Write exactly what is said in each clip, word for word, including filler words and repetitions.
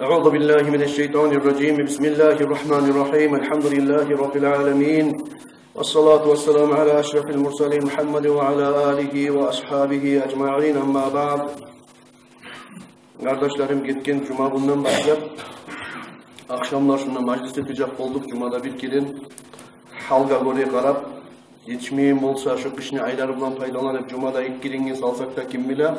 أعوذ بالله من الشيطان الرجيم. بسم الله الرحمن الرحيم. الحمد لله رب العالمين. والصلاة والسلام على أشرف المرسلين محمد وعلى آله وأصحابه أجمعين. أما بعد. Къардашларым, гетген жума гюнден башлап, ахшамлар шунда мажлис этежек болдукъ. Жумада бир керен гьалгъа гёре къарап, етишмейген болса, шу къышны айлары булан пайдаланып, жумада эки керенге салсакъ да, ким биле,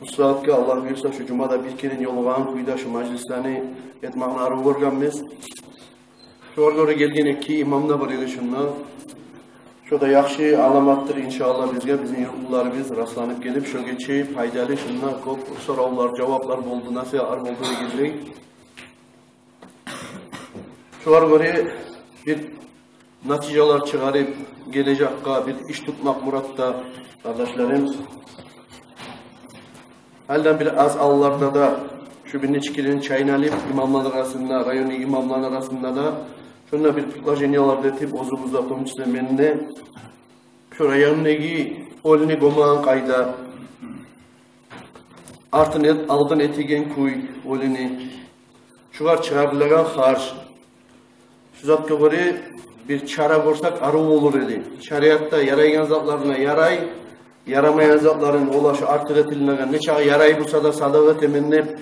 бу сагьатгъа, Аллагь буюрса, шу жумада бир керен ёлугъагъан кюйде шу мажлислени этмекни арив гёргенбиз. Шогъар гёре гелген эки имам да бар эди шунда. Шо да яхшы аламатдыр, иншааллагь, бизге, бизин юртлуларыбыз расланып гелип, шо гече пайдалы, шунда кёп соравлар, жаваплар болду, насигьатлар болду дегенлей. Шогъар гёре бир натижалар чыгъарып, гележекге бир иш тутмакъ муратда, къардашларым. Гьалдан бир аз алларда да, шу бир нече керен чайналып, имамланы арасында, районну имамланы арасында да, шунда бир предложениялар да этип, оьзюбюз де, в том числе мен де, шу райондагъы оьлюню гёмеген къайда, артын эт-, алдын этеген кюй оьлюню, шугъар чыгъарылагъан харж, шу затгъа гёре бир чара гёрсек, арив болур эди. Шариатда ярайгъан затларына ярай, ярамайгъан затларын, олар шу артыкъ этилинеген, нечакъы ярай буса да, садагъа этемен деп,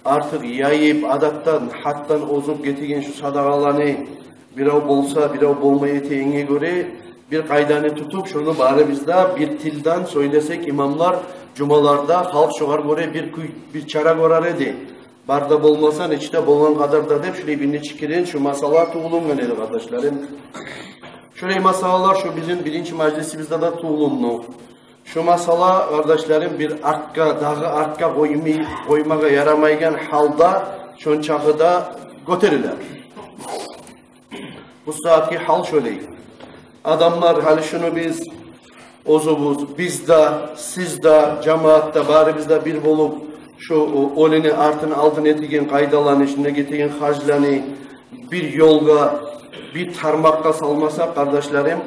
артыкъ яйып, адатдан, гьаддан озуп гетеген шу садагъаланы бирев болса, бирев болмай этегенге гёре, бир къайданы тутуп, шуну барыбыз да бир тилден сёйлесек, имамлар, жумаларда, халкъ шугъар гёре бир кюй, бир чара гёрер эди. Бар да болмаса, нечик де болгъан къадарда деп, шулай бир нече керен шу масъала тувулунгъан эди, къардашларым. Шулай масъалалар шу бизин биринчи мажлисибизде де тувулунду. Шу масъала, къардашларым, бир артгъа, дагъы артгъа къоймай, къоймагъа ярамайгъан гьалда шончакъы да гётериле. Бу сагьатгъы гьал шолай. Адамлар, гьали шуну биз оьзюбюз, биз де, сиз де, жамаат да, барыбыз да бир болуп, шу о-, оьлюню артын, алдын этеген къайдаланы, шунда гетеген харжланы бир ёлгъа, бир тармакъгъа салмасакъ, къардашларым,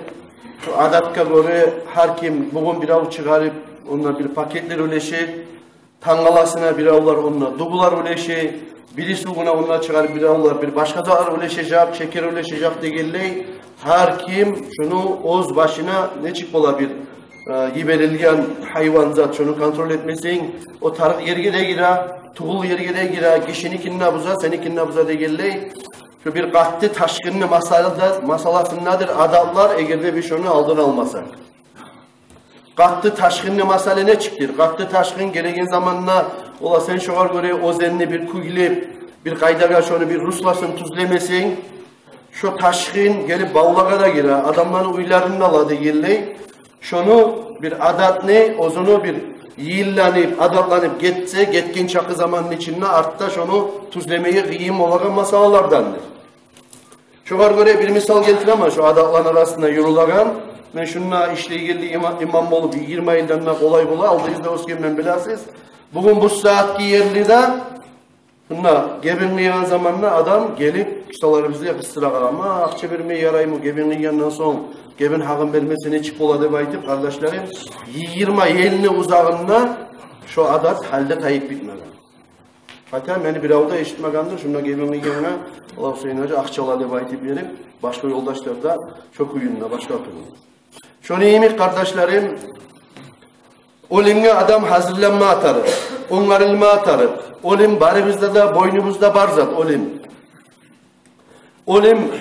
шу адатгъа гёре гьар ким бугюн бирев чыгъарып, онда бир пакетлер уьлеше, тангаласына биревлер онда дугъулар уьлеше, бириси гюне онда чыгъарып биревлер бир башгъа затлар уьлешежек, шекер уьлешежек дегенлей, гьар ким шуну оьз башына нечик бола бир, э, йиберилген гьайван зат, шуну контроль этмесенг, о тарыкъ ерге де гире, тюгюл ерге де гире, гишиникин де буза, сеникин де буза дегенлей. Шу бир къатты ташгъынны масъалада-, масъаласындадыр адатлар, эгер де биз шуну алдын алмасакъ. Къатты ташгъынны масъала нечикдир? Къатты ташгъын гелеген заманда, ола, сен шогъар гёре оьзенни бир кюйлеп, бир къайдагъа шону бир русласын тюзлемесенг, шо ташгъын гелип бавлагъа да гире, адамланы уьйлерин де ала дегенлей. Шону бир адатны, оьзюню бир йылланып, адатланып гетсе, гетген чакъы заманны ичинде артда шону тюзлемеге къыйын болагъан масъалалардандыр. Шогъар гёре бир мисал гелтиремен, шу адатланы арасында юрюлеген. Мен шунда ишлейгенли има-, имам болуп йигирма йылдан да къолай бола, алдыгъызда оьсгенмен, билесиз. Бугюн бу сагьатгъы ерли де, шунда гебин къыйгъан заманда адам гелип, усталарыбызгъа къысдыра къала: «Ма, акъча бермеге яраймы, гебин къыйгъандан сонг, гебин гьакъын бермесе нечик бола?» — деп айтып, къардашларым, йигирма йылны узагъында шо адат гьали де тайып битмеген. Гьатта мени бирев де эшитмегендир, шунда гебин къыйгъангъа, «Ола, Гьусейн гьажи, акъча ала», — деп айтып берип, башгъа ёлдашлар да шо кюйде, башгъа тюгюл. Шону йимик, къардашларым, оьлюмге адам гьазирленме тарыкъ, онгарылма тарыкъ. Оьлюм барыбызда да, бойнубузда бар зат оьлюм. Оьлюм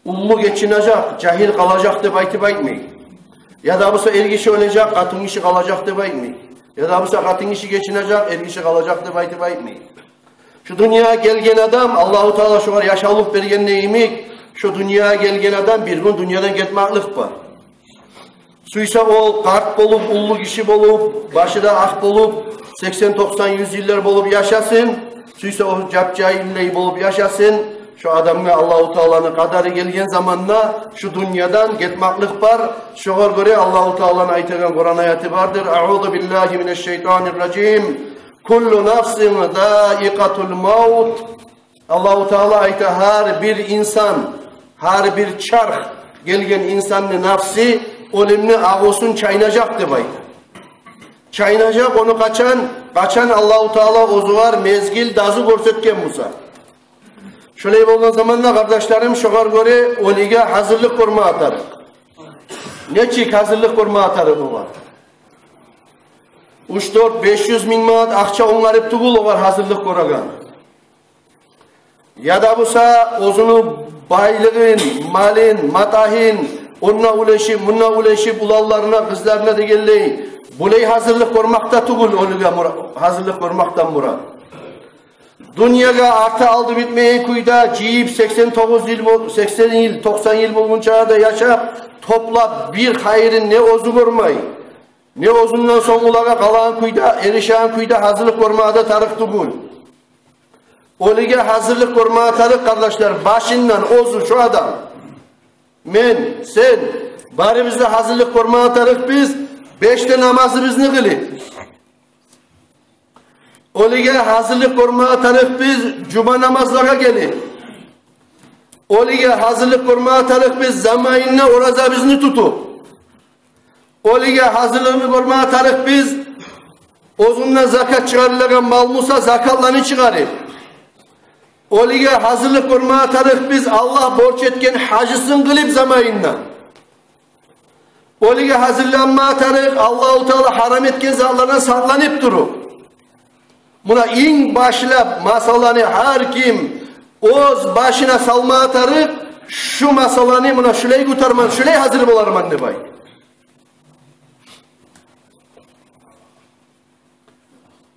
уллу гечинежек, жагьил къалажакъ деп айтып айтмай. Яда буса эргиши оьлежек, къатынгиши къалажакъ деп айтмай. Яда буса къатынгиши гечинежек, эргиши къалажакъ деп айтып айтмай. Шу дюньягъа гелген адам, Аллагьу Таала шогъар яшавлукъ бергенде йимик, шу дюньягъа гелген адам бир гюн дюньядан гетмеклик бар. Сюйсе ол къарт болуп, уллу гиши болуп, башы да акъ болуп, сексен, токъсан, юз йыллар болуп яшасын. Сюйсе ол жап-жагьиллей болуп яшасын. Шо адамгъа Аллагьу Тааланы къадары гелген заманда шу дюньядан гетмеклик бар. Шогъар гёре Аллагьу Тааланы айтагъан Къуран аяты бардыр: «Аузу биллагьи минаш-шайтанир-ражим. Куллу нафсин заикъатул мавт». Аллагьу Таала айта: «Гьар бир инсан, гьар бир чарх гелген инсанны нафси оьлюмню агъусун чайнажакъ», — деп айта. Чайнажакъ ону къачан, къачан Аллагьу Таала оьзюгер мезгил, дазу гёрсетген буса. Шолай болгъан заманда, къардашларым, шогъар гёре оьлюге гьазирлик гёрме тарыкъ. Нечик гьазирлик гёрме тарыкъ огъар? Уьч, дёрт, беш юз минг манат акъча онгарып тюгюл огъар гьазирлик гёреген. Яда буса оьзюню байлыгъын, малын, матагьын онда уьлешип, мунда уьлешип, уланларына, къызларына дегенлей, булай гьазирлик гёрмек де тюгюл оьлюге мура-, гьазирлик гёрмекден мурат. Дюньягъа арты-алды битмеген кюйде жыйып, сексен тогъуз йыл бол-, сексен йыл, токъсан йыл болгъунча да яшап, топлап, бир хайырын не оьзю гёрмей, не оьзюнден сонгулагъа къалагъан кюйде, эришеген кюйде гьазирлик гёрме де тарыкъ тюгюл. Оьлюге гьазирлик гёрме тарыкъ, къардашлар, башындан оьзю шо адам. Мен, сен, барыбыз да гьазирлик гёрме тарыкъбыз, беш де намазыбызны къылып. Оьлюге гьазирлик гёрме тарыкъбыз жума намазлагъа гелип. Оьлюге гьазирлик гёрме тарыкъбыз заманында оразабызны тутуп. Оьлюге гьазирлик гёрме тарыкъбыз оьзюнден закат чыгъарылагъан мал буса, закатланы чыгъарып. Оьлюге гьазирлик гёрме тарыкъбыз Аллагь борч этген гьажысын къылып заманында. Оьлюге гьазирленме тарыкъ Аллагьу Таала гьарам этген затлардан сакъланып туруп. Муна инг башлап масъаланы гьар ким оьз башына салма тарыкъ, шу масъаланы муна шулай къутарман, шулай гьазир боларман деп айт.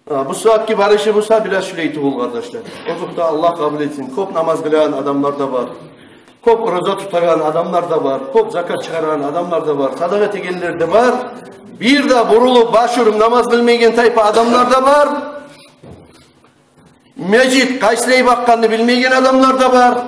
Гьа, бу сагьатгъы барышы буса бираз шулай тюгюл, къардашлар. Озокъда, Аллагь къабул этсин. Кёп намаз къылагъан адамлар да бар. Кёп ораза тутагъан адамлар да бар. Кёп закат чыгъарагъан адамлар да бар. Садагъа этегенлер де бар. Бир де бурулуп, баш уруп намаз къылмайгъан тайпа адамлар да бар. Межит къайсылай бакъгъанны билмейген адамлар да бар.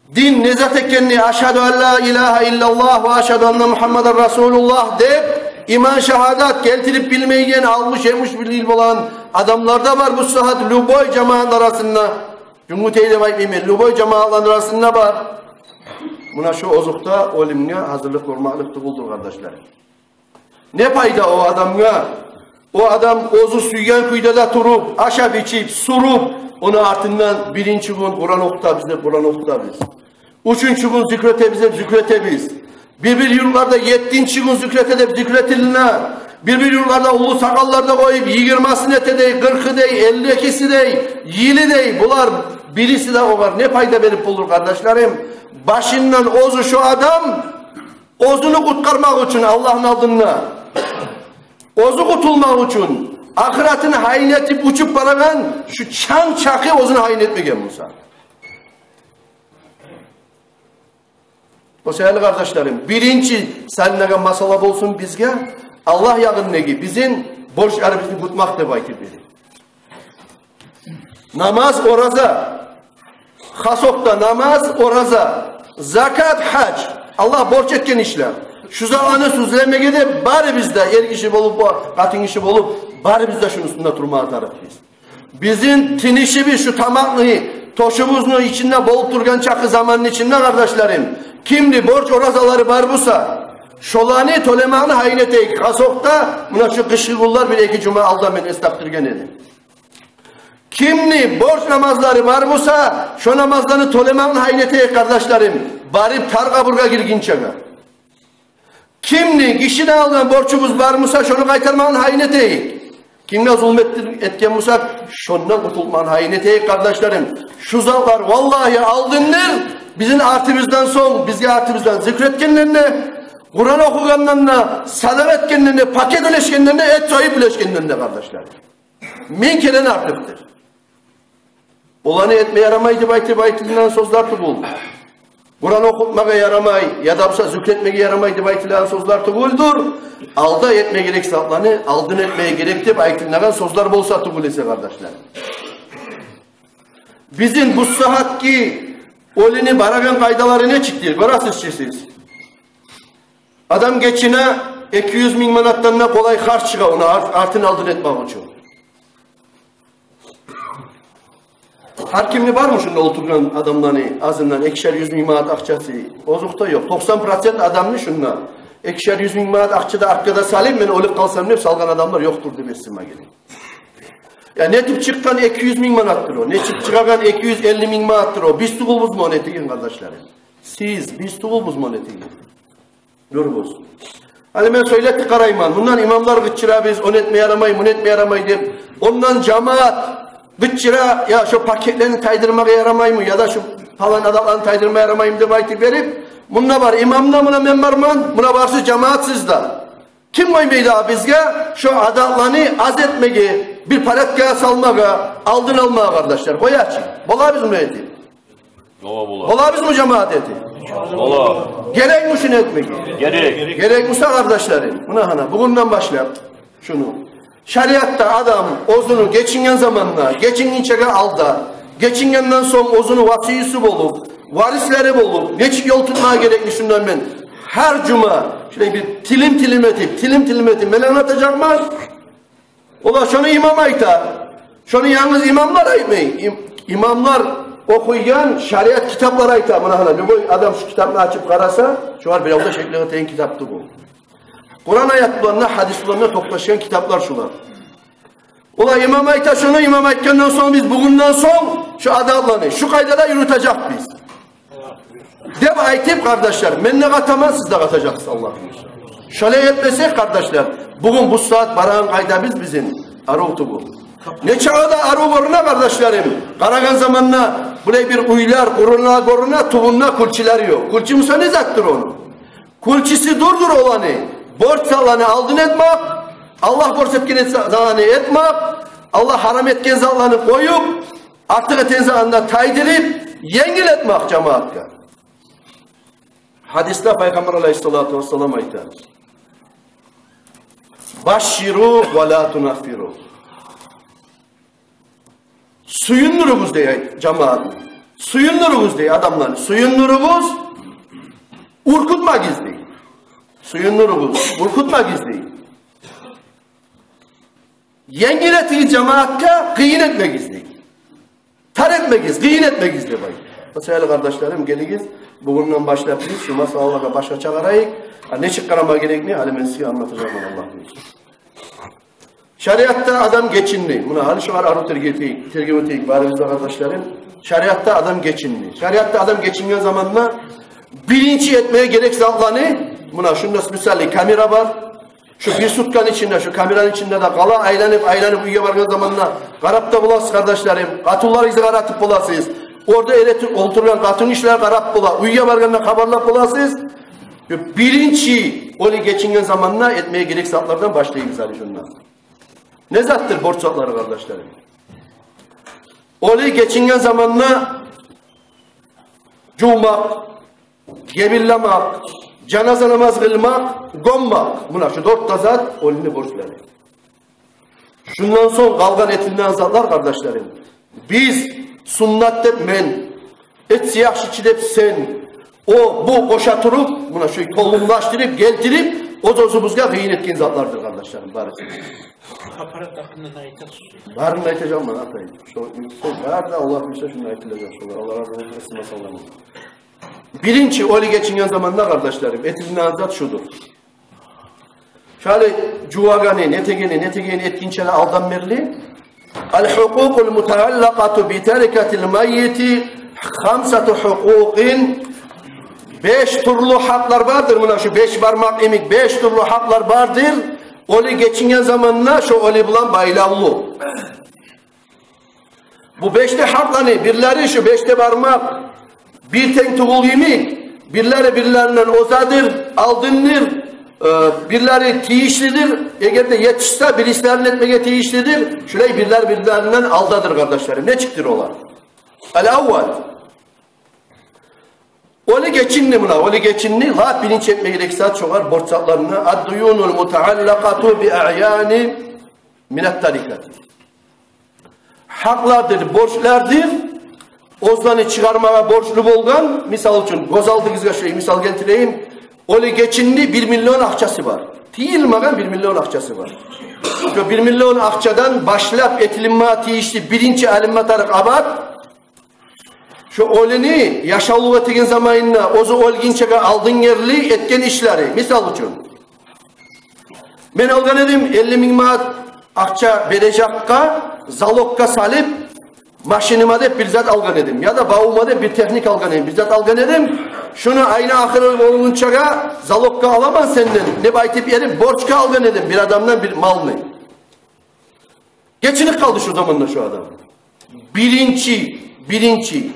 Дин не зат экенни, «Ашгьаду ан ла илагьа иллаллагь ва ашгьаду анна Мугьаммадан расулуллагь» деп, иман шагьадат гелтирип билмейген, алтмыш-етмиш бир йыл болгъан адамлар да бар бу сагьат любой жамаат арасында. Жюнгютей деп айтмайман, любой жамаатланы арасында бар. Муна шу озокъда оьлюмге гьазирлик гёрмеклик тюгюлдюр, къардашлар. Не пайда о адамгъа? О адам оьзю сюйген кюйде де туруп, ашап-ичип, суруп, ону артындан биринчи гюн Къуран охутабыз деп Къуран охутабыз. Уьчюнчю гюн зикр этебиз деп зикр этебиз. Бир-бир юртларда еттинчи гюн зикр эте деп зикр этилине. Бир-бир юртларда уллу сакъаллар да къоюп, йигирмасын эте дей, къыркъы дей, элли экиси дей, йыли дей. Булар бириси де огъар не пайда берип болур, къардашларым? Башындан оьзю шо адам оьзюню къутгъармакъ учун Аллагьны алдында, оьзю къутулмакъ учун, ахыратын гьайын этип учуп барагъан шу чанг чакъы оьзюн гьайын этмеген буса. О саялы, къардашларым, биринчи салынагъан масъала болсун бизге Аллагь ягъындагъы бизин борчларыбызны кютмек деп айтып берейим. Намаз, ораза, хасокъда намаз, ораза, закат, гьаж, Аллагь борч этген ишлер. Шу затланы сюзлемеге де барыбыз да, эр гиши болуп, къатын гиши болуп, барыбыз да шуну уьстюнде турма тарыкъбыз. Бизин тынышыбыз шу тамакъны, тёшюбюзню ичинде болуп тургъан чакъы заманны ичинде, къардашларым, кимни борч оразалары бар буса, шоланы тёлемекни гьайын этейик. Хасокъда муна шу къышгъы гюнлер бир-эки жума алда мен эс тапдыргъан эдим. Кимни борч намазлары бар буса, шо намазланы тёлемекни гьайын этейик, къардашларым, барып тар къабургъа гиргинчеге. Кимни гишиден алгъан борчубуз бар буса, шону къайтармагъын гьайын этейик. Кимге зулму этген бусакъ, шондан къутулмагъын гьайын этейик, къардашларым. Шу затлар, валлагьи, алдындыр бизин артыбыздан сонг, бизге артыбыздан зикр этгенден де, Къуран охугъандан да, садагъа этгенден де, пакет уьлешгенден де, эт союп уьлешгенден де, къардашлар. Минг керен артыкъдыр. Оланы этме ярамай деп айтып айтылгъан сёзлер тюгюл. Къуран охутмагъа ярамай, яда буса зикр этмеге ярамай деп айтылгъан сёзлер тюгюлдюр. Алда этме герек затланы алдын этмеге герек деп айтылгъан сёзлер болса тюгюл эсе, къардашлар. Бизин бу сагьатгъы оьлюню барагъан къайдалары нечикдир, гёресиз чи сиз. Адам гечине, эки юз минг манатдан да къолай харж чыгъа ону арт-, артын алдын этмек учун. Гьар кимни бармы шунда олтургъан адамланы азындан экишер юз минг манат акъчасы? Озокъда, ёкъ. Токъсан процент адамны шунда Экишер юз минг манат акъча да аркъада салып, мен оьлюп къалсам деп салгъан адамлар ёкъдур деп эсиме геле. Я нетип чыкъгъан эки юз минг манатдыр о, нетип чыгъагъан эки юз элли минг манатдыр о. Биз тюгюлбюзмю ону этеген, къардашларым? Сиз, биз тюгюлбюзмю ону этеген? Дюр болсун. Гьали мен сёйлетип къарайман. Мундан имамлар къычыра, биз ону этме ярамай, муну этме ярамай деп. Ондан жамаат къычыра, я шо пакетлени тайдырмагъа ярамаймы, я да шо палан адатланы тайдырма ярамаймы деп айтып берип. Мунда бар имам да, муна мен барман, муна барсыз жамаатсыз да. Ким къоймай дагъы бизге шо адатланы аз этмеге, бир порядкагъа салмагъа, алдын алмагъа, къардашлар? Къоя чы. Болабызмы этип? Бола, бола. Болабызмы жамаат этип? Бола. Герекми шуну этмеге? Герек. Герек буса, къардашларым, муна гьана бугюнден башлап шуну. Шариатда адам оьзюню гечинген заманда, гечингинчеге алда, гечингенден сонг оьзюню васийиси болуп, варислери болуп, нечик ёл тутмагъа герекми шундан мен гьар жума шулай бир тилим-тилим этип, тилим-тилим этип мен англатажакъман. Олар шону имам айта. Шону янгыз имамлар айтмай. Им-, имамлар охуйгъан шариат китаплар айта. Муна гьана, любой адам шу китапны ачып къараса, шулар биревде шеклиге тейин китапдыр бу. Къуран аят булан да, гьадис булан да токъташгъан китаплар шулар. Олар имам айта шону, имам айтгъандан сонг биз бугюнден сонг шу адатланы шу къайдада юрютежекбиз деп айтып, къардашлар, мен де къатаман, сиз де къатажакъсыз, Аллагь буюрса. Шолай этмесек, къардашлар, бугюн бу сагьат барагъан къайдабыз бизин арив тюгюл. Нечакъы да арив гёрюне, къардашларым, къарагъан заманда булай бир уьйлер къурулгъан гёрюне, тюбюнде кюлчюлер ёкъ. Кюлчю буса не затдыр ону? Кюлчюсю дюрдюр оланы борч затланы алдын этмек, Аллагь борч этген эт-, затланы этмек, Аллагь гьарам этген затланы къоюп, артыкъ этген затланы тайдырып, енгил этмек жамаатгъа. Гьадисде Пайхаммар алайгьиссалату вассалам айта: «Башширу ва ла тунаффиру». Сююндюрюгюз дей, айт, жамаатны. Сююндюрюгюз дей адамланы. Сююндюрюгюз, уьркютмегиз дей. Сююндюрюгюз, уьркютмегиз дей. Енгил этигиз жамаатгъа, къыйын этмегиз дей. Тар этмегиз, къыйын этмегиз деп айт. О саялы, къардашларым, гелигиз, бугюнден башлап биз шу масъалалагъа башгъача къарайыкъ. А нечик къарама герекни, гьали мен сизге англатажакъман, Аллагь буюрса. Шариатда адам гечинди. Муна гьали шугъар арив тергев этейик, тергев этейик барыбыз да, къардашларым. Шариатда адам гечинди. Шариатда адам гечинген заманда биринчи этмеге герек затланы, муна шунда, мисалы, камера бар. Шу бир сутканы ичинде, шу камераны ичинде де къала, айланып, айланып, уьйге баргъан заманда къарап да боласыз, къардашларым. Къатынларыгъызгъа къаратып боласыз. Орда эретип олтургъан къатынгишилеге къарап бола, уьйге баргъанда хабарлап боласыз. Биринчи оьлю гечинген заманда этмеге герек затлардан башлайбыз гьали шунда. Не затдыр борч затлары, къардашларым? Оьлю гечинген заманда жувмакъ, гебинлемек, жаназа намаз къылмакъ, гёммек. Муна шу дёрт де зат оьлюню борчлары. Шундан сонг къалгъан этилинеген затлар, къардашларым, биз суннат деп мен, этсе яхшы чы деп сен, о, бу къоша туруп, муна шу толумлашдырып, гелтирип, оьз-оьзюбюзге къыйын этген затлардыр, къардашларым, барысы. Аппарат гьакъында айтасыз. Барын да айтажакъман, атай. Шо, шо бары да, Аллагь буюрса, шунда айтылажакъ. Шо, Аллагь рази болсун, эсиме саламан. Биринчи оьлю гечинген заманда, къардашларым, этилинеген зат шудур. Шолай жувагъаны, нетегени, нетегени этгинче де алдан берли. Ал-хукъукъул мутааллакъату би тарикатил маййити хамсату хукъукъин. Беш тюрлю гьакълар бардыр. Муна шу беш бармакъ йимик беш тюрлю гьакълар бардыр. Оьлю гечинген заманда шо оьлю булан байлавлу. Бу беш де гьакъланы бирлери, шу беш де бармакъ бир тенг тюгюл йимик, бирлери бирлеринден озадыр, алдындыр, э, бирлери тийишлидир, эгер де етишсе, бирислерин этмеге тийишлидир, шулай бирлер бирлеринден алдадыр, къардашларым. Нечикдир олар? Ал-аввал. Оьлю гечинди муна, оьлю гечинди, лап биринчи этмеге герек зат шогъар борч затларына: ад-дуюнул мутааллакъату би аъяни минат тарикати. Гьакълардыр, борчлардыр, оьзлени чыгъармагъа борчлу болгъан, мисал учун, гёз алдыгъызгъа шулай мисал гелтирейим, оьлю гечинди, бир миллион акъчасы бар. Тыйылмагъан бир миллион акъчасы бар. Шо бир миллион акъчадан башлап этилинме тийишли биринчи алынма тарыкъ абат, Шо оьлюню яшавлукъ этеген заманында, оьзю оьлгюнчеге алдын ерли этген ишлери. Мисал учун, мен алгъан эдим элли минг манат акъча бережекге, залоггъа салып, машиниме деп бир зат алгъан эдим, яда бавума деп бир техника алгъан эдим, бир зат алгъан эдим. Шуну айны ахыры болгъунчагъа залоггъа аламан сенден деп айтып берип, борчгъа алгъан эдим бир адамдан бир малны. Гечинип къалды шо заманда шо адам. Биринчи, биринчи,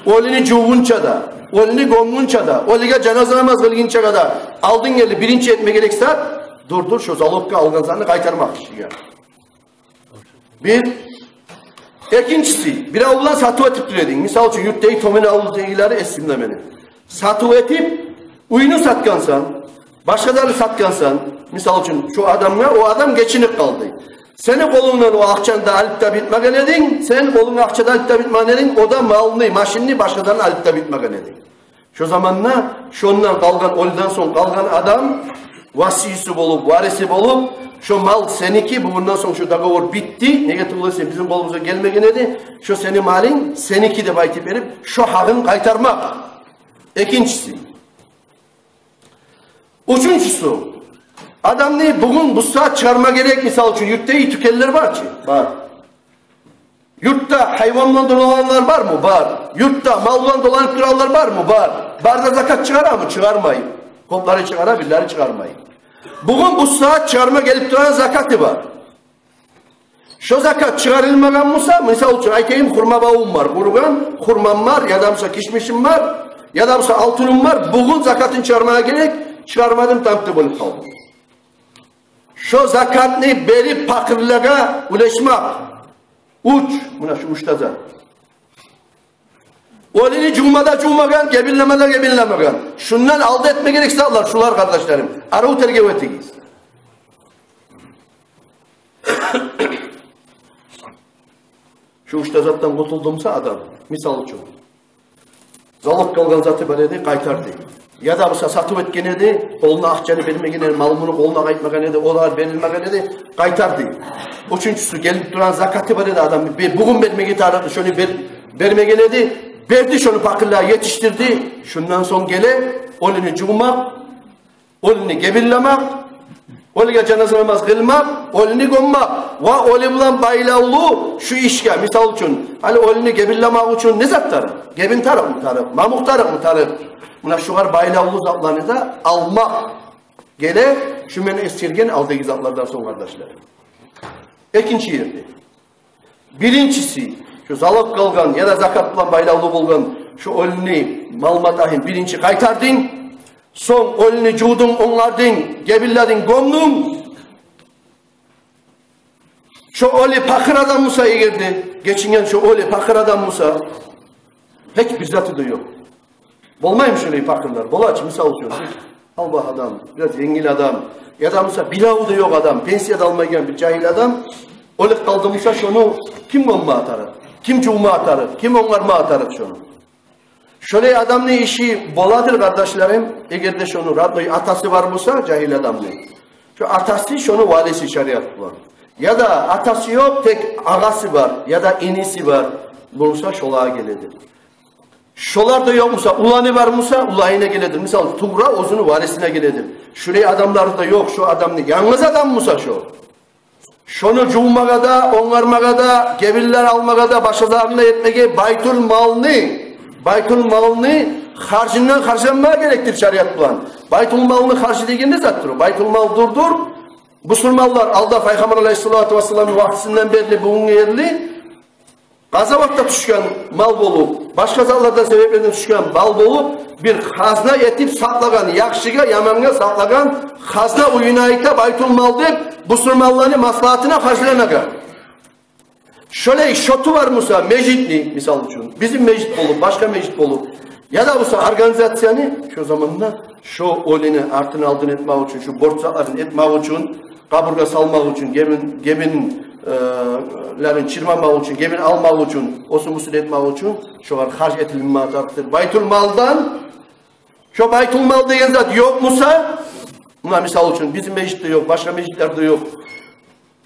оьлюню жувгъунча да, оьлюню гёмгюнче де, оьлюге жаназа намаз къылгъынчагъа да алдын ерли биринчи этме герек зат, дюр-дюр, шо залоггъа алгъан затны къайтармакъ кишиге. Бир. Экинчиси, бирев булан сатыв этип тура эдинг. Мисал учун, юртдагъы Томин авулдагъылары эсимде мени. Сатыв этип, уьйню сатгъансан, башгъа затны сатгъансан, мисал учун, шо адамгъа, о адам гечинип къалды. Сени къолунгдан о акъчаны да алып да битмеген эдинг, сени къолунга акъча да алып да битмеген эдинг, о да малны, машинни, башгъа затны алып да битмеген эдинг. Шо заманда шондан къалгъан, оьлюден сонг къалгъан адам васийси болуп, вариси болуп, шо мал сеники, бугюнден сонг шо договор битди. Неге тюгюл эсе, бизин къолубузгъа гелмеген эди. Шо сени малынг сеники деп айтып берип, шо гьакъын къайтармакъ. Экинчиси. Уьчюнчюсю, адамны бугюн бу сагьат чыгъарма герек, мисал учун, юртда тюкенлер бар чы? Бар. Юртда гьайван булан долананлар бармы? Бар. Юртда мал булан доланып туранлар бармы? Бар. Бары да закат чыгъарамы? Чыгъармай. Кёплери чыгъара, бирлери чыгъармай. Бугюн бу сагьат чыгъарма гелип турагъан закаты бар. Шо закат чыгъарылмагъан буса, мисал учун айтайым, хурма бавум бар, къуругъан хурмам бар, яда буса кишмишим бар, яда буса алтыным бар, бугюн закатын чыгъармагъа герек, чыгъармадым, тамты болуп къалды. Шо закатны берип пакъырлагъа уьлешмек. Уьч, муна шу уьч де зат. Оьлюню жувма да жувмагъан, гебинлеме де гебинлемеген. Шундан алда этме герек затлар шулар, къардашларым. Арив тергев этигиз. Шу уьч де затдан къутулду буса адам, мисал учун, залог къалгъан заты бар эди, къайтарды. Яда буса сатыв этген эди, къолуна акъчаны бермеген эди, мал-муну къолуна къайтмагъан эди, олар берилмеген эди, къайтарды. Уьчюнчюсю, гелип турагъан закаты бар эди адам, бе-, бугюн бермеге тарыкъ, шону бер-, бермеген эди, берди, шону пакъырлагъа етишдирди. Шундан сонг геле оьлюню жувмакъ, оьлюню гебинлемек, оьлюге жаназа намаз къылмакъ, оьлюню гёммек ва оьлю булан байлавлу шу ишге, мисал учун, гьали оьлюню гебинлемек учун не зат тарыкъ? Гебин тарыкъмы тарыкъ? Мамукъ тарыкъмы тарыкъ? Муна шугъар байлавлу затланы да алмакъ геле шу мен эсгерген алдагъы затлардан сонг, къардашлар. Экинчи ерде. Биринчиси, шу залог къалгъан яда закат булан байлавлу болгъан шу оьлюню мал-матагьын биринчи къайтардынг, сонг оьлюню жувдунг, онгардынг, гебинлединг, гёмдюнг. Шу оьлю пакъыр адам буса эгер де, гечинген шу оьлю пакъыр адам буса, гьеч бир заты да ёкъ. Болмаймы шолай пакъырлар? Бола чы, мисал учун, албагь адам, бираз енгил адам, яда буса бирев де ёкъ адам, пенсия да алмайгъан бир жагьил адам оьлюп къалды буса, шону ким гёмме тарыкъ, ким жувма тарыкъ, ким онгарма тарыкъ шону? Шолай адамны иши боладыр, къардашларым, эгер де шону родной атасы бар буса, жагьил адамны, шо атасы, шону валиси шариат булан. Яда атасы ёкъ, тек агъасы бар, яда иниси бар буса, шолагъа геледир. Шолар да ёкъ буса, уланы бар буса, уланына геледир. Мисал, тувра оьзюню варисине геледир. Шолай адамлар да ёкъ, шо адамны янгыз адам буса шо, шону жувмагъа да, онгармагъа да, гебинлер алмагъа да, башгъа затны да этмеге, байтул малны, байтул малны харжындан харжланмагъа герекдир шариат булан. Байтул малны харжы деген не затдыр о? Байтул мал дюр-дюр, бусурманлар алда Пайхаммар алайгьиссалату вассаламны вакътисинден берли бугюнге ерли къазаватда тюшген мал болуп, башгъа затлардан, себеплерден тюшген мал болуп, бир хазна этип сакълагъан, яхшыгъа, ямангъа сакълагъан хазна уьюне айта байтул мал деп, бусурманланы маслагьатына харжланагъан. Шолай шоту бар буса межитни, мисал учун, бизин межит болуп, башгъа межит болуп, яда буса организацияны, шо заманда шо оьлюню артын-алдын этмек учун, шо борч затларын этмек учун, къабургъа салмакъ учун, гебин, гебин, э, лерин чырмамакъ учун, гебин алмакъ учун, осун-бусун этмек учун, шогъар харж этилинме тарыкъдыр байтул малдан. Шо байтул мал деген зат ёкъ буса, муна, мисал учун, бизин межитде ёкъ, башгъа межитлерде ёкъ.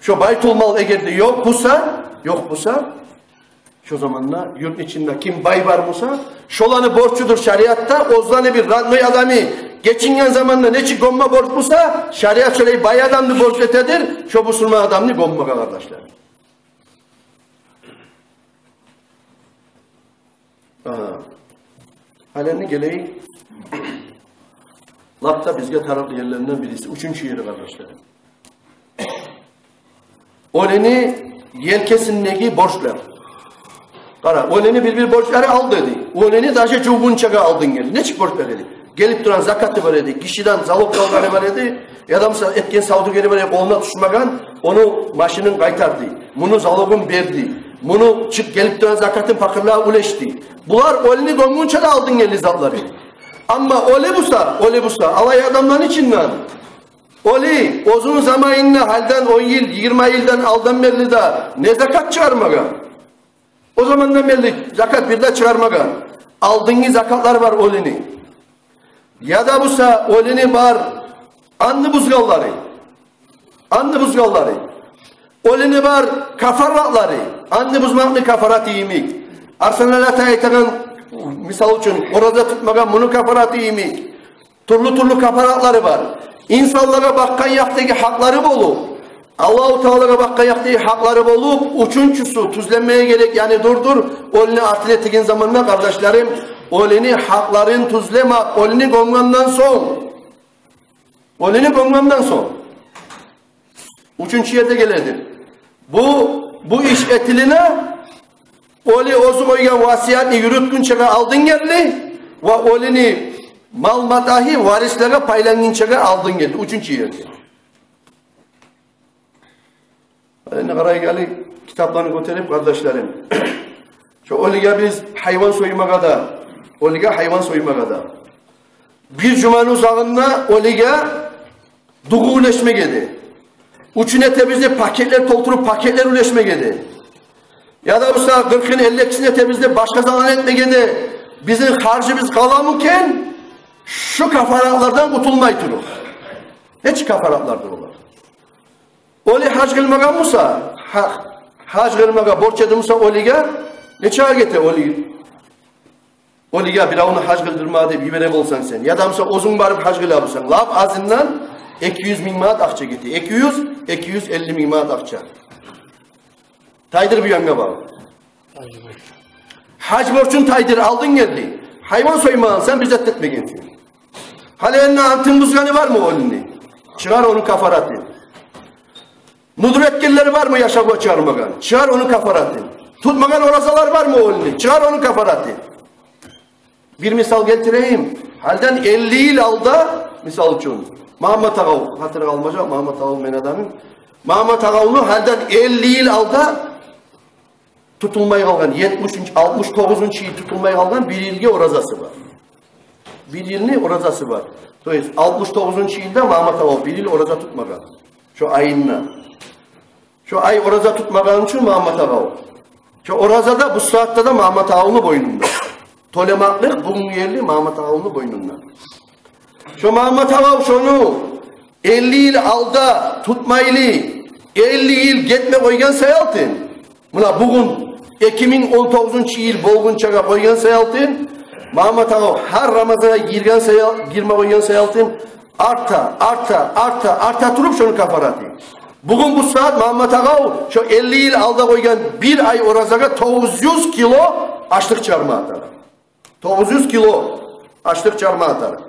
Шо байтул мал эгер де ёкъ буса, ёкъ буса, Шо заманда юртну ичинде ким бай бар буса, шоланы борчудур шариатда, оьзлени бир родной адамы гечинген заманда нечик гёмме борч буса, шариат шолай бай адамны борч этедир шо бусурман адамны гёммеге, къардашлар. Агьа. Гьали энни гелейик лап да бизге тарыкъ ерлеринден бириси, уьчюнчю ери, къардашлар. Оьлюню елкесиндеги борчлар. Къара, оьлюню бир-бир борчлары алды эди. Оьлюню даже жувгъунчагъа алдын гелди. Нечик борчлар эди? Гелип турагъан закаты бар эди, гишиден залог алгъаны бар эди, яда, мисал, этген савдюгери бар эди, къолуна тюшмеген, ону машинин къайтарды, муну залогун берди, муну чыкъ гелип турагъан закатын пакъырлагъа уьлешди. Булар оьлюню гёмгюнче де алдын гелди затлары. Амма оьлю буса, оьлю буса, алай адамланы ичинден оьлю оьзюню заманында, гьалиден он йыл, йигирма йылдан алдан берли де не закат чыгъармагъан? О замандан берли закат бир де чыгъармагъан. Алдынгъы закатлар бар оьлюню. Яда буса оьлюню бар анны бузгъанлары. Анны бузгъанлары. Оьлюню бар кафаратлары. Анны бузмакъны кафараты йимик. Арсланлар ата айтагъан, мисал учун, ораза тутмагъан, муну кафараты йимик. Тюрлю-тюрлю кафаратлары бар. Инсанлагъа бакъгъан якъдагъы гьакълары болуп, Аллагьу Таалагъа бакъгъан якъдагъы гьакълары болуп, уьчюнчюсю тюзленмеге герек, яни дюрдюр, оьлюню артына тийген заманда, къардашларым, оьлюню гьакъларын тюзлемек, оьлюню гёмгенден сонг. Оьлюню гёмгенден сонг. Уьчюнчю ерде геледи. Бу, бу иш этилине, оьлю оьзю къойгъан васиятны юрютгюнчеге алдын гелди ва оьлюню мал-матагьы варислеге пайлангъынчагъа алдын гелди. Уьчюнчю ерде. Энни къарайгъалы, китапланы гётерип, къардашларым. Шо оьлюге биз гьайван соймагъа да, оьлюге гьайван соймагъа да. Бир жуманы узагъында оьлюге дугъу уьлешмеге де. Уьчюн этебиз де пакетлер толтуруп, пакетлер уьлешмеге де. Яда буса къыркъын, эллисин этебиз де башгъа заман этмеге де. Бизин харжыбыз къаламы экен, шу кафаратлардан къутулмай туруп. Гьеч кафаратлардыр олар. Оьлю гьаж къылмагъан буса, гьа-, гьаж къылмагъа борч эди буса оьлюге, нечакъы гете оьлю? Оьлюге биревню гьаж къылдырма деп йибере болсанг сен, яда буса оьзюнг барып гьаж къыла бусанг, лап азындан эки юз минг манат акъча гете. Эки юз, эки юз элли минг манат акъча. Тайдыр бу янгъа багъып. Гьаж борчун тайдыр, алдын гелди. Гьайван соймагъансан, бир зат этмегенсен. Гьали энни антын бузгъаны бармы оьлюню? Чыгъар ону кафаратын. Нузур этгенлери бармы яшавгъа чыгъармагъан? Чыгъар ону кафаратын. Тутмагъан оразалар бармы оьлюню? Чыгъар ону кафаратын. Бир мисал гелтирейим. Гьалиден элли йыл алда, мисал учун, Магьаммат агъав, хатирге къалмажакъ, Магьаммат агъав мени адамым. Магьаммат агъавну гьалиден элли йыл алда тутулмай къалгъан, етмиш, алтмыш тогъузунчу йыл тутулмай къалгъан бир йылгъы оразасы бар. Бир йылны оразасы бар. То есть алтмыш тогъузунчу йылда Магьаммат агъав бир йыл ораза тутмагъан. Шо айында. Шо ай ораза тутмагъан учун Магьаммат агъав, шо ораза да бу сагьатда да Магьаммат агъавну бойнунда. Тёлемакълыкъ бугюн гелди Магьаммат агъавну бойнунда. Шо Магьаммат агъав шону элли йыл алда тутмайлы, элли йыл гетме къойгъан саялтын. Муна бугюн, эки минг он тогъузунчу йыл болгъунчагъа къойгъан саялтын, Магьаммат агъав гьар Рамазангъа гирген саял-, гирме къойгъан саялтын, арта, арта, арта, арта туруп шону кафараты. Бугюн бу сагьат Магьаммат агъав шо элли йыл алда къойгъан бир ай оразагъа тогъуз юз кило ашлыкъ чыгъарма тарыкъ. Тогъуз юз кило ашлыкъ чыгъарма тарыкъ.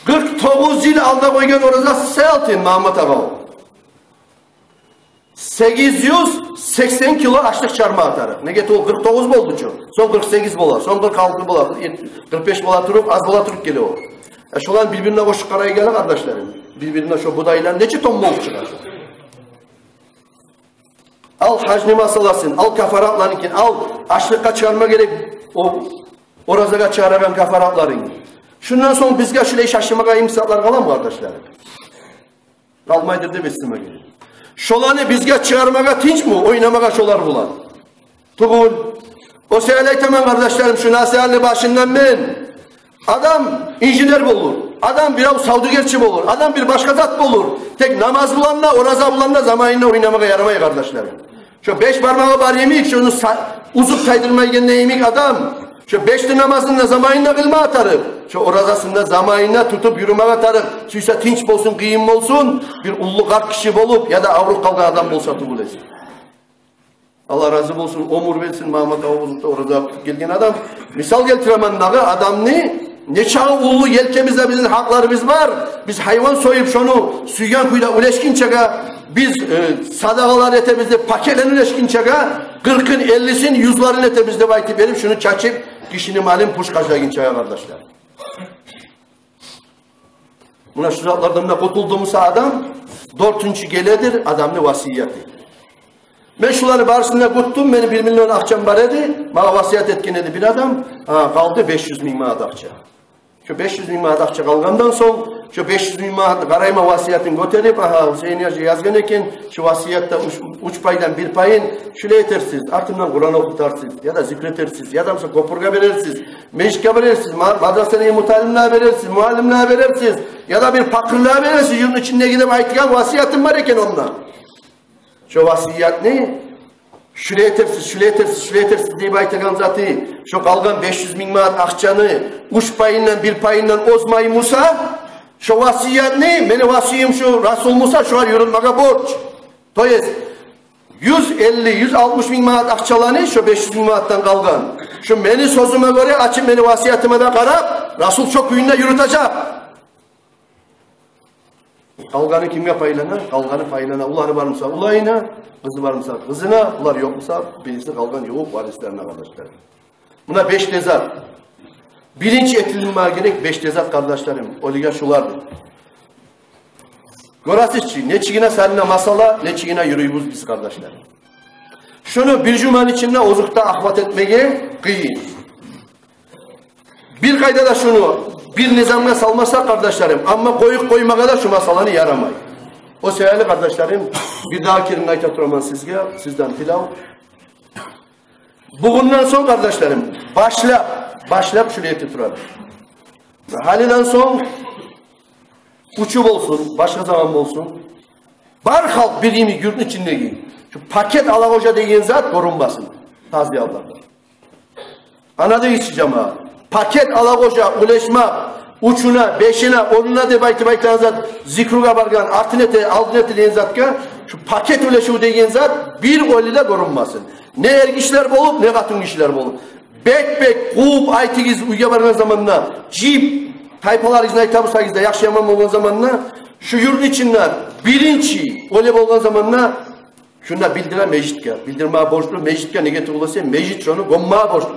Къыркъ тогъуз йыл алда къойгъан оразасы саялтын Магьаммат агъав сегиз юз сексен кило ашлыкъ чыгъарма тарыкъ. Неге, ол къыркъ тогъуз болду чу. Сонг къыркъ сегиз бола, сонг къыркъ алты бола, къыркъ беш бола туруп, аз бола туруп геле ол. Э, шоланы бир-бирине къошуп къарайгъалы, къардашларым. Бир-бирине шо будайлар нече тонна болуп чыгъа? Ал гьажны масъаласын, ал кафаратларынкин, ал ашлыкъгъа чыгъарма герек о оразагъа чыгъарагъан кафаратларынгны. Шундан сонг бизге шулай шашмагъа йимик затлар къаламы, къардашларым? Къалмайдыр деп эсиме геле. Шоланы бизге чыгъармагъа тынчмы, ойнамагъа шолар булан? Тюгюл. О саялы айтаман, къардашларым, шу насигьатны башындан мен. Адам инженер болур, адам бирев савдюгерчи болур, адам бир башгъа зат болур. Тек намаз булан да, ораза булан да заманында ойнамагъа ярамай, къардашларым. Шо беш бармагъы бар йимик, шону са-, узуп тайдырмайгъан йимик адам, шо беш де намазын да заманында къылмагъа тарыкъ, шо оразасын да заманында тутуп юрюмеге тарыкъ. Сюйсе тынч болсун, къыйын болсун, бир уллу къарт гиши болуп яда авруп къалгъан адам болса тюгюл эсе. Аллагь рази болсун, оьмюр берсин, Магьаммат Авгъузовда ораза тутуп гелген адам. Мисал гелтиремен дагъы, адамны нечакъы уллу елкемизде бизин гьакъларыбыз бар. Биз гьайван союп, шону сюйген кюйде уьлешгинчеге, биз, э, садагъалар этебиз деп, пакетлени уьлешгинчеге, къыркъын, эллисин, юзлерин этебиз деп айтып берип, шуну чачып, гишини малын пуш къажагъынчагъа, къардашлар. Муна шу затлардан да къутулду буса адам, дёртюнчю геледир адамны васияты. Мен шуланы барысын да кютдюм, мени бир миллион акъчам бар эди, магъа васият этген эди бир адам, а, къалды беш юз минг манат акъча. Шо беш юз минг манат акъча къалгъандан сонг, шо беш юз минг манатны къарайма, васиятын гётерип, агьа, Гьусейн гьажи язгъан экен, шу васиятда уьч, уьч пайдан бир пайын шулай этерсиз, артындан Къуран охутарсыз, яда зикр этерсиз, яда буса кёпюрге берерсиз, межитге берерсиз, ма-, мадрасаны муталимлеге берерсиз, муаллимлеге берерсиз, яда бир пакъырлагъа берерсиз, юртну ичиндеги деп айтгъан васиятым бар экен онда. Шо васиятны шулай этерсиз, шулай этерсиз, шулай этерсиз деп айтагъан заты, шо къалгъан беш юз минг манат акъчаны уьч пайындан, бир пайындан озмай буса, шо васиятны, мени васийим шу Расул буса, шогъар юрютмеге борч. То есть, юз элли, юз алтмыш минг манат акъчаланы, шо беш юз минг манатдан къалгъан, шо мени сёзюме гёре, ачып мени васиятыма да къарап, Расул шо кюйде юрютежек. Къалгъаны кимге пайлана? Къалгъаны пайлана, уланы бар буса уланына, къызы бар буса къызына, улар ёкъ буса бириси къалгъан ювукъ варислерине, къардашлар. Муна беш де зат. Биринчи этилмеге герек беш де зат, къардашларым, оьлюге шулардыр. Гёресиз чи, нечик гине салына масъала, нечик гине юрюйбюз биз, къардашлар. Шуну бир жуманы ичинде озокъда охват этмеге къыйын. Бир къайда да шуну бир низамгъа салмаса, къардашларым, амма къоюп къоймагъа да шу масъаланы ярамай. О себепли, къардашларым, бир дагъы керен айта тураман сизге, сизден тилев. Бугюнден сонг, къардашларым, башлап, башлап шулай эте турабыз. Гьалиден сонг, учу болсун, башгъа заман болсун, бар халкъ бир йимик юртну ичиндеги, шу пакет ала къожа деген зат гёрюнмесин тазияларда. Ана дегиз чи, жамаат, пакет ала къожа, уьлешмек, учуна, бешине, онуна деп айтып айтагъан зат, зикругъа баргъан, артын эте, алдын эте деген затгъа, шу пакет уьлешив деген зат бир оьлюде гёрюнмесин. Не эргишилер болуп, не къатынгишилер болуп. Бек-бек къувуп айтыгъыз, уьйге баргъан заманда, жыйып, тайпаларыгъызны айта бусагъыз да, яхшы-яман болгъан заманда, шу юртну ичинде биринчи оьлю болгъан заманда, шунда билдире межитге, билдирмеге борчлу межитге, неге тюгюл эсе межит шону гёммеге борчлу.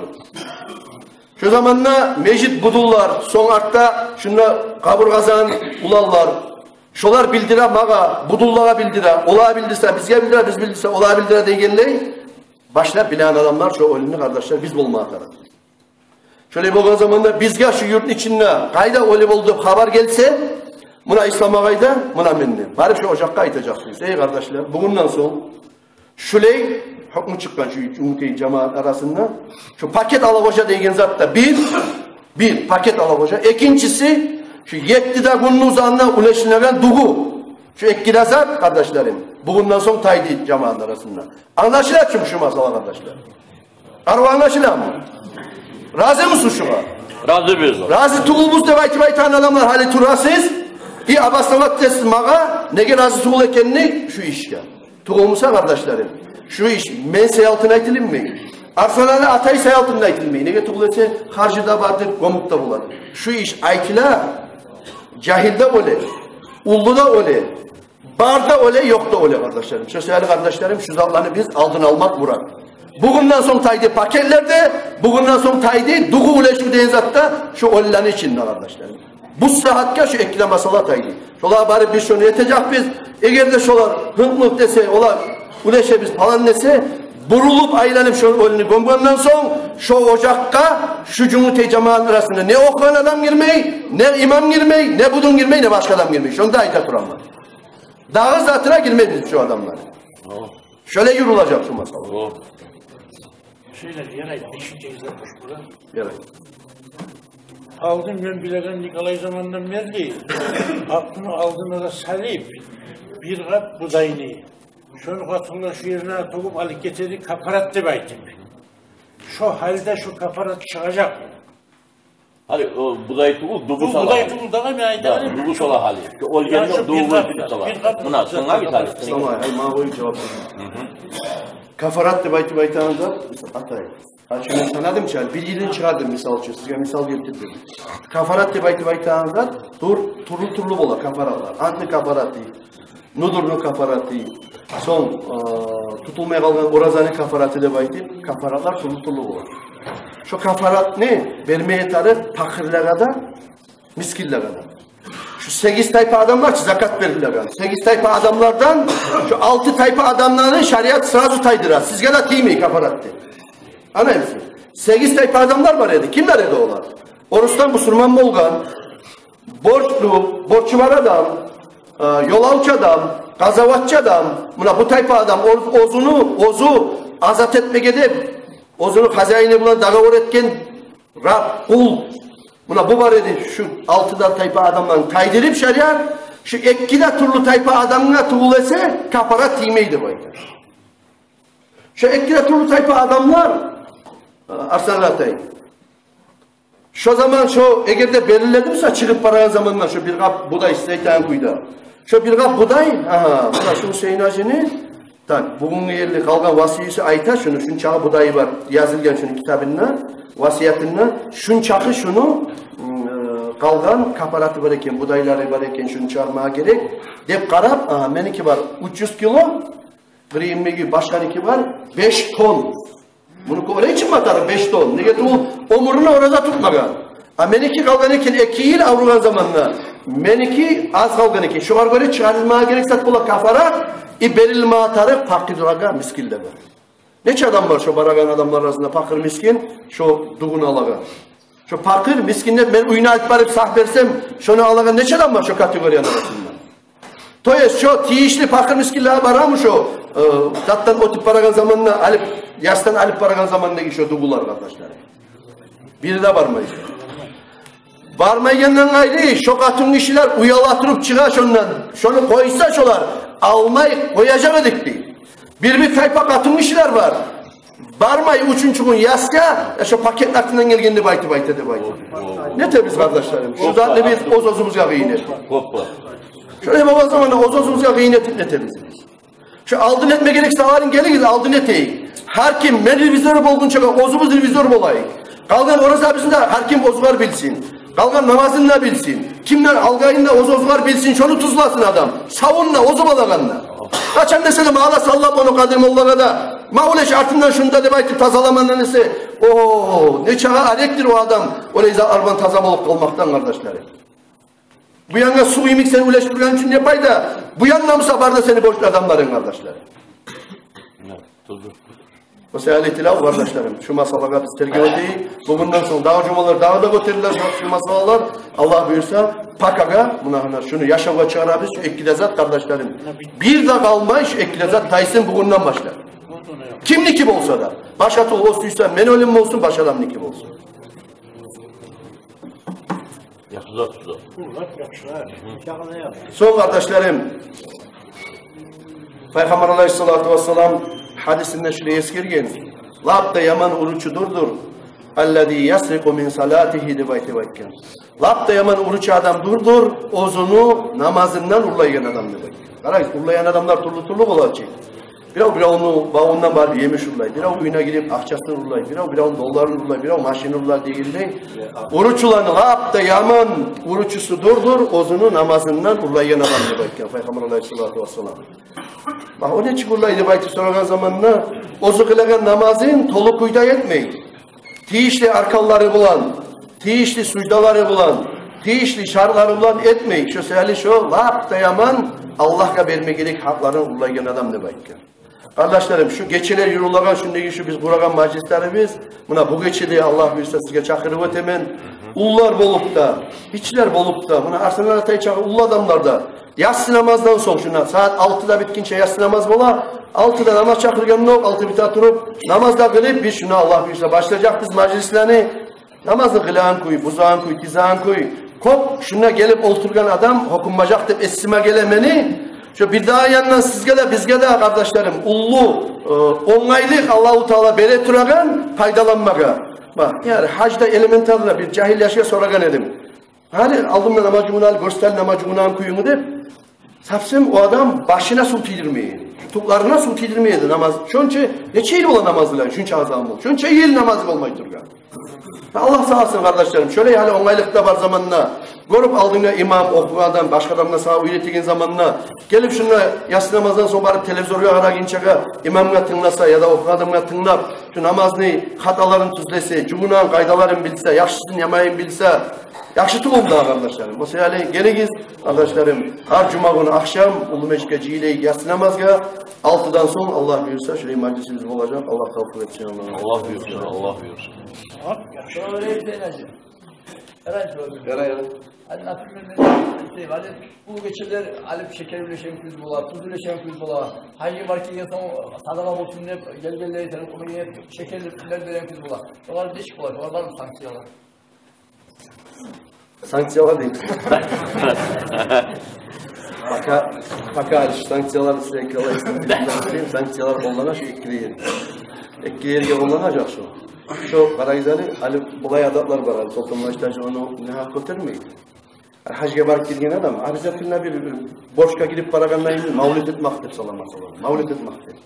Шо заманда межит будунлар, сонг артда шунда къабур къазгъан уланлар, шолар билдире магъа, будунлагъа билдире, олагъа билдирсе бизге билдире, биз билдирсе олагъа билдире дегенлей, башлап билеген адамлар шо оьлюню, къардашлар, биз болмагъа тарыкъ. Шолай болгъан заманда бизге шу юртну ичинде къайда оьлю болду деп хабар гелсе, муна Ислам агъайда, муна менде, барып шо ожакъгъа айтажакъбыз: «Эй, къардашлар, бугюнден сонг шулай гьукму чыкъгъан шу Жюнгютей жамаат арасында, шу пакет ала къожа деген зат да бир, бир пакет ала къожа, экинчиси, шу етти де гюнню узагъында уьлешинеген дугъу, шу эки де зат, къардашларым, бугюнден сонг тайды жамаат арасында». Англашыла чы шу масъала, къардашлар? Арив англашыламы? Разимисиз шугъар? Разибиз. Рази тюгюлбюз деп айтып айтагъан адамлар гьали турасыз. И обосновать этесиз магъа, неге рази тюгюл экенни шу ишге. Тюгюл буса, къардашларым, шу иш мен саялтын айтылынмай. Арсланали атай саялтын айтылмай. Неге тюгюл эсе, харжы да бардыр, гёмюк де боладыр. Шу иш айтыла, жагьил де оьле, уллу да оьле, бар да оьле, ёкъ да оьле, къардашларым. Шо себепли, къардашларым, шу затланы биз алдын алмакъ мурат. Бугюнден сонг тайды пакетлер де, бугюнден сонг тайды дугъу уьлешив деген зат да шу оьлюлени ичинде, къардашларым. Бу сагьатгъа шу эки де масъала тайды. Шолагъа барып биз шону этежекбиз. Эгер де шолар гьынкъ-мынкъ десе, олар уьлешебиз палан десе, бурулуп айланып шо оьлюню гёмгенден сонг, шо ожакъгъа шу Жюнгютей жамаатны арасында не охугъан адам гирмей, не имам гирмей, не будун гирмей, не башгъа адам гирмей. Шону да айта тураман. Дагъы затына гирмейбиз шу адамлар. О. Шолай юрюлежек шу масъала. О. Шолай, ярай, бешинчи излеп къошуп къоя. Ярай. Алдын мен билеген Николай замандан берли, алтыны алдына да салып, бир къап будайны, Шону къатындан шу ерине тёгюп алып гетеди, кафарат деп айтып. Шо гьалда шо кафарат чыгъажакъ. Гьали о будай тюгюл, дугъу сала. Будай тюгюл дагъы, мен айтайым. Дугъу сала гьали. Оьлгенни дугъу сала. Муна, сунга бит гьали. Сунга, ай, магъа къоюп жавап бер. Кафарат деп айтып айтагъан зат, атай. Гьали шуну санадым чы, гьали бир йылын чыгъардым, мисал учун, сизге мисал гелтирдим. Кафарат деп айтып айтагъан зат, тур-, тюрлю-тюрлю бола кафаратлар. Антны кафараты, нудурну кафараты, сонг, э, тутулмай къалгъан оразаны кафараты деп айтып, кафаратлар тюрлю-тюрлю бола. Шо кафаратны бермеге тарыкъ пакъырлагъа да, мискинлеге де. Шу сегиз тайпа адамлар чы закат берилеген. Сегиз тайпа адамлардан шу алты тайпа адамланы шариат сразу тайдыра. Сизге де тиймей кафарат деп. Англаймысыз? Сегиз тайпа адамлар бар эди. Кимлер эди олар? Орусдан бусурман болгъан, борчлу, борчу бар адам, э, ёлавчу адам, къазаватчы адам. Муна бу тайпа адам оз-, оьзюню, оьзю азат этмеге деп, оьзюню хозяини булан договор этген раб, къул. Муна бу бар эди, шу алты да тайпа адамланы тайдырып шариат, шу эки де тюрлю тайпа адамгъа тюгюл эсе, кафарат тиймей деп айта. Шу эки де тюрлю тайпа адамлар, э, Арслан атай. Шо заман шо, эгер де бериле эди буса, чыгъып барагъан заманда шо бир къап будай, сиз айтагъан кюйде. Шо бир къап будай, агьа, муна шу Гьусейин гьажини, так, бугюнге ерли къалгъан васиеси айта, шуну, шунчакъы будайы бар, язылгъан шуну китабында, васиятында, шунчакъы шуну, м, э, къалгъан кафараты бар экен, будайлары бар экен, шуну чыгъармагъа герек деп къарап, агьа, меники бар уьч юз кило, къыркъ йиммиги башгъаники бар беш тонн. Муну къолай чыкъма тарыкъ беш тонн. Неге тюгюл, оьмюрюнде ораза тутмагъан. А меники къалгъан экен эки йыл авругъан заманда. Меники аз къалгъан экен. Шогъар гёре чыгъарылмагъа герек зат бола кафарат, и берилмагъа тарыкъ пакъырлагъа, мискинлеге. Нече адам бар шо барагъан адамлар арасында пакъыр, мискин, шо дугъуну алагъан? Шо пакъыр, мискин деп мен уьюне алып барып сагь берсем, шону алагъан нече адам бар шо категорияны арасында? То есть, шо тийишли пакъыр, мискинлеге барамы шо, э, затдан оьтюп барагъан заманда, алып, ясдан алып барагъан замандагъы шо дугъулар, къардашлар? Бири де бармай. Бармайгъандан къайры, шо къатынгишилер уяла туруп чыгъа шондан. Шону къойса шолар, алмай къояжакъ эдик дей. Бир-бир тайпа къатынгишилер бар. Бармай уьчюнчю гюн ясгъа, э, шо пакетни артындан гелген деп айтып айта, деп айта. Нетебиз, къардашларым? Шу затны биз оьз-оьзюбюзге къыйын этдик. Шолай болгъан заманда оьз-оьзюбюзге къыйын этип нетебиз биз? Шо алдын этме герек затларын гелигиз, алдын этейик. Гьар ким, мен ревизор болгъунчагъа оьзюбюз ревизор болайыкъ. Къалгъан оразабызны да гьар ким оьзюгер билсин. Къалгъан намазын да билсин. Кимден алгъанын да оьз-оьзюгер билсин, шону тюзлесин адам. Савун да, оьзю балагъан да. Къачан десе де магъа саллап ону Къадир моллагъа да, ма улеш артындан шунда деп айтып тазаламагъан эсе, о, нечакъы арекдир о адам олай затлардан таза болуп къалмакъдан, къардашларым. Бу янгъа сув йимик сен улешдирген учун не пайда? Бу янда буса бар да сени борчлу адамларынг, къардашларым. О саялы тилев, къардашларым, шу масъалагъа биз тергев этейик. Бугюнден сонг дагъы жумалар дагъы да гётерилер шу масъалалар. Аллагь буюрса, пакагъа, муна гьана шуну яшавгъа чыгъарабыз, шу эки де зат, къардашларым. Бир де къалмай шу эки де зат тайсын бугюнден башлап. Кимники болса да. Башгъа тюгюл, о сюйсе мен оьлюм болсун, башгъа адамники болсун. Яхшы зат, яхшы зат. Сонг, къардашларым, Пайхаммар алайгьиссалату вассалам гьадисинде шулай эсгерген: «Лап да яман уручудур-дур аллази ясрикъу мин салатигьи», — деп айтып айтгъан. «Лап да яман уручу адам-дур-дур оьзюню намазындан урлайгъан адам», — деп айтгъан. Къарагъыз, урлайгъан адамлар тюрлю-тюрлю бола чы. Бирев биревню бавундан барып емиш урлай, бирев уьюне гирип акъчасын урлай, бирев биревню долларын урлай, бирев машин урлай дегендей. Уручуланы лап да яман уручусудур-дур оьзюню намазындан урлайгъан адам, деп айтгъан Пайхаммар алайгьиссалату вассалам. Бакъ, о нечик урлай деп айтып сорагъан заманда, оьзю къылагъан намазын толу кюйде этмей, тийишли арканлары булан, тийишли суждалары булан, тийишли шартлары булан этмей, шо саялы шо лап да яман Аллагьгъа берме герек гьакъларын урлайгъан адам, деп айтгъан. Къардашларым, шу гечелер юрюлеген шундагъы шу биз къурагъан мажлислерибиз, муна бу гечеде, Аллагь буюрса, сизге чакъырып этемен. Уллулар болуп да, гиччилер болуп да, муна Арслан атай чакъы уллу адамлар да, яссы намаздан сонг, шунда сагьат алтыда битгинче яссы намаз бола, алтыда намаз чакъыргъан ёкъ, алты бите туруп, намаз да къылып, биз шунда, Аллагь буюрса, башлажакъбыз мажлислени. Намазны къылагъан кюй, бузагъан кюй, тизагъан кюй. Кёп шунда гелип олтургъан адам гьёкюнмежек деп эсиме геле мени. Шо бирдагъы яндан сизге де, бизге де, къардашларым, уллу, э, онгайлыкъ Аллагьу Таала бере турагъан пайдаланмагъа. Бакъ, яни гьажда элементарно бир жагьил яшгъа сорагъан эдим. Гьали алдымда намаз жувунагъан, гёрсет гьали намаз жувунагъан кююнгню деп, совсем о адам башына сув тийдирмей эди, тюклерине сув тийдирмей эди намаз. Шонча нече йыл бола намаз къылгъан, шунча аз заман бола. Шонча йыл намаз болмай тургъан. Аллагь сакъласын, къардашларым, шолай гьали онгайлыкъ да бар заманда, гёрюп алдынга имам, охугъан адам, башгъа адамгъа сагъа уьйретеген заманда, гелип шунда яссы намаздан сонг барып телевизоргъа къарагъынчагъа имамгъа тынгласа яда охугъан адамгъа тынглап, шу намазны хаталарын тюзлесе, жувунагъан къайдаларын билсе, яхшысын, яманын билсе, яхшы тюгюлмю дагъы, къардашларым? О саялы гелигиз, къардашларым, гьар жума гюню ахшам уллу межитге жыйылайыкъ яссы намазгъа, алтыдан сонг, Аллагь буюрса, шулай мажлисибиз болажакъ. Аллагь тавпыкъ этсин, Аллагь. Аллагь буюрса, Аллагь буюрса. Яра, яра. Гьали, например, мен, гьали бу гечелер алып шекер уьлешеген кюй бола, туз уьлешеген кюй бола. Гьажгъа барып гелген сонг садагъа болсун деп, гелгенлеге, шекерлер береген кюй бола. Шолар нечик бола? Шолар бармы санкциялар? Санкциялар дейди. Пока, пока шу санкциялар сизге къалай? Санкциялар къоллана шу эки де ерге. Эки де ерге къолланажакъ шу. Шу къарагъыз гьали, гьали булай адатлар бар. Гьали Солтанмажит гьажи ону не гьакъ гётермей. Гьажгъа барып гелген адам обязательно бир, бир борчгъа гирип барагъанда, энни мавлет этмек деп сала, масала. Мавлет этмек деп.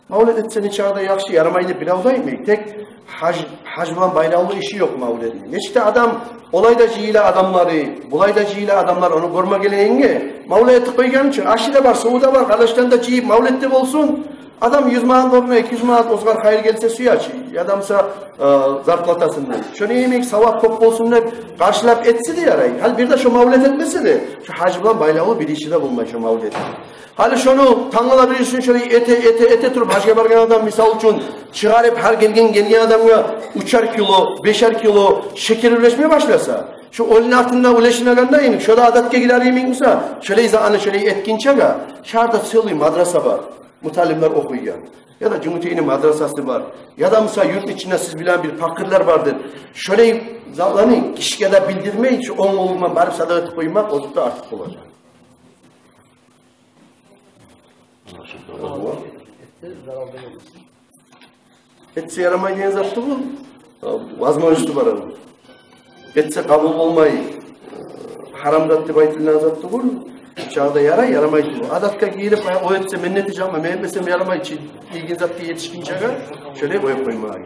Мавлет этсе нечакъы да яхшы, ярамай деп бирев де айтмай. Тек гьаж, гьаж булан байлавлу иши ёкъ мавлетни. Нечик де адам олай да жыйыла адамлары, булай да жыйыла адамлар ону гёрме гелегенге, мавлет этип къойгъан учун, ашы да бар, суву да бар, къардашларын да жыйып, мавлет де болсун. Адам юз манат орнуна эки юз манат озгъар хайыр гелсе сюе чи, яда буса, э, зарплатасындан. Шону йимик савап кёп болсун деп къаршылап этсе де ярай. Гьали бир де шо мавлет этмесе де, шо гьаж булан байлавлу бир иши де болмай шо мавлет. Гьали шону тангала бирисин шолай эте, эте, эте туруп, гьажгъа баргъан адам, мисал учун, чыгъарып гьар гелген, гелген адамгъа уьчер кило, бешер кило шекер уьлешме башласа, шо оьлюню артында уьлешинегенде йимик, шо да адатгъа гирер йимик буса, шолай затны шолай этгинчеге, шагьарда целый мадраса бар, муталимлер охуйгъан. Яда Жюнгютейни мадрасасы бар. Яда буса юрт ичинде сиз билеген бир пакъырлар бардыр. Шолай затланы гишиге де билдирмей, шо онг къолунгдан барып садагъа этип къоймакъ оьзю де артыкъ болажакъ. Этсе ярамай деген зат тюгюл. Возможности бар адам. Этсе къабул болмай, гьарам зат деп айтылгъан зат тюгюл. Чагъда ярай, ярамай тюгюл. Адатгъа гирип, о этсе мен не этежекмен, мен этмесем ярамай чы деген затгъа етишгинчеге шолай къоюп къоймагъа.